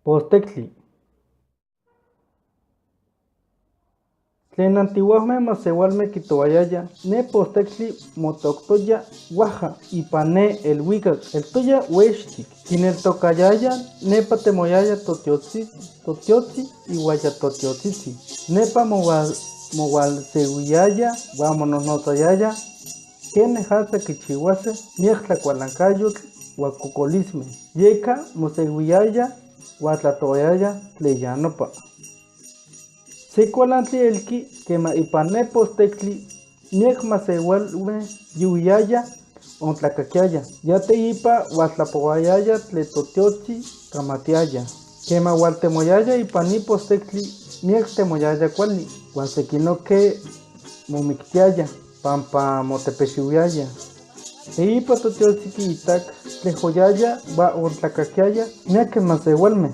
Postectli. Tlen antihuajme masehualme quitohuayaya, ne postectli motoctoya huaja ipan ne elhuicac, eltoya huextic. Quineltocayaya nepa temoyaya totiotzi ihuaya totiotzitzi. Nepa mohualsehuiyaya huan mononotzayaya quenijatza quichihuase miyac tlacualancayotl huan cocolisme. Yeca mosehuiyaya huan tlahtohuayaya tlen ya nopa. Se cualantli elqui quema ipan ne postectli miyac masehualme yohuiyaya ontlacaquiyaya. Ya teipa hualtlapohuayaya tlen totiotzi camatiyaya. Quema hualtemoyaya ipan ni postectli miyac temoyaya cuali huan sequinoque momictiyaya pampa motepexihuiyaya. Teipa totiotzi quiitac tlejoyaya huan ontlacaquiyaya miyaque masehualme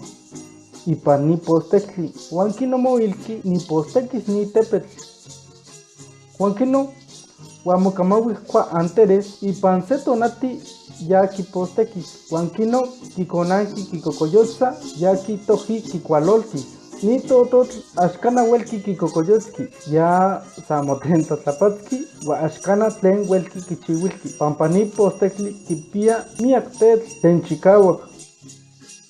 ipan ni postectli huan quinomoilqui nipostequis ni tepetl. Huan quino huan mocamahui cua anteres ipan se tonati ya quipostequis. Huan quino quiconanqui quicocoyotza ya quitoji quicualoltis. Ni tototl axcana huelqui quicocoyotzqui, ya samotentlatlapatzqui huan axcana tlen huelqui quichihuilqui, pampa ni postectli quipiya miyac tetl tlen chicahuac.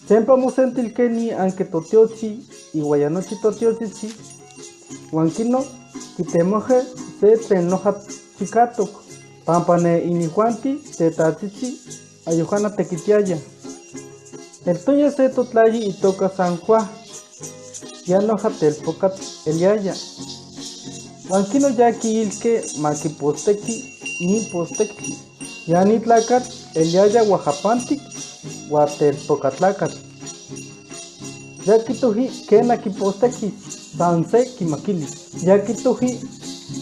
Sempa mosentilque ni anque totiotzi ihuaya nochi totiotzitzi, huan quino quitemoje se tlen noja chicatoc, pampa ne inijuanti tetatzitzi ayojana tequitiaya. Eltoya se totlayi itoca San Juan, ya noja telpocatl eliaya. Huan quino ya quiilque ma quipostequi ni postectli. Ya ni tlacatl eliaya huajapantic huan telpocatlacatl. Ya quitoji quena quipostequis, san se quimaquilis. Ya quitoji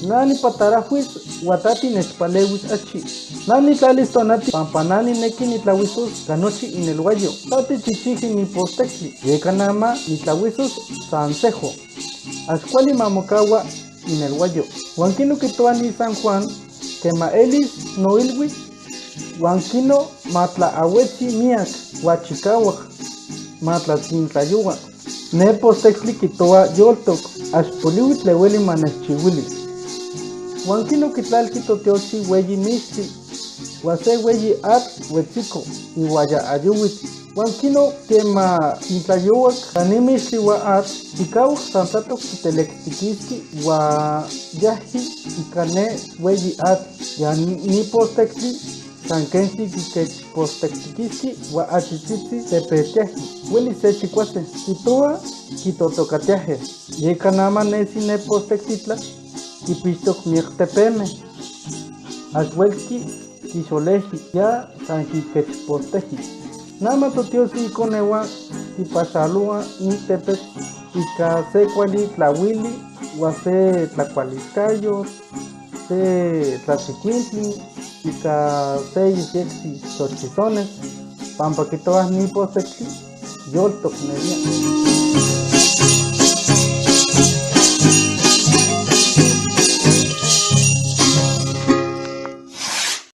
na nipatarajuis huan ta tinechpalehuis achi. Na nitlalis tonati pampa na ninequi nitlahuisos ca nochi inelhuayo. Ta tichichiji ni postectli, yeca nama nitlahuisos san sejo. Ax cuali ma mocahua inelhuayo. Huan quino quitoa ni San Juan quema elis noilhui huan quino ma tlaahuetzi miyac huan chicahuac ma tlatzintlayohua. Ne postectli quitoa yoltoc, ax polihui tlen hueli ma nechchihuili. Huan quino quitlalqui totiotzi hueyi mixtli huan se hueyi atl huetzico ihuaya ayohuitl. Huan quino quema quintlayohuac ca ni mixtli huan atl, chicahuac san tlatoc quitelectiquisqui huan yajqui ica ne hueyi atl. Ya ni postectli san quentzi quiquechpostectiquisqui huan achitzitzi tepetiajqui. Huelis se chicuase, quitoa quitotocatiaje. Yeca nama nesi ne postectitla quipixtoc miyac tepeme. Ax huelqui quixoleji, ya san quiquechposteji. Nama totiotzi iconehuan quipaxalohua ni tepetl ica se cuali tlahuili huan se tlacualiscayotl, se tlatzicuintli, ica se yejyectzi xochizones, pampa quitoaj ni postectli yoltoc nelía.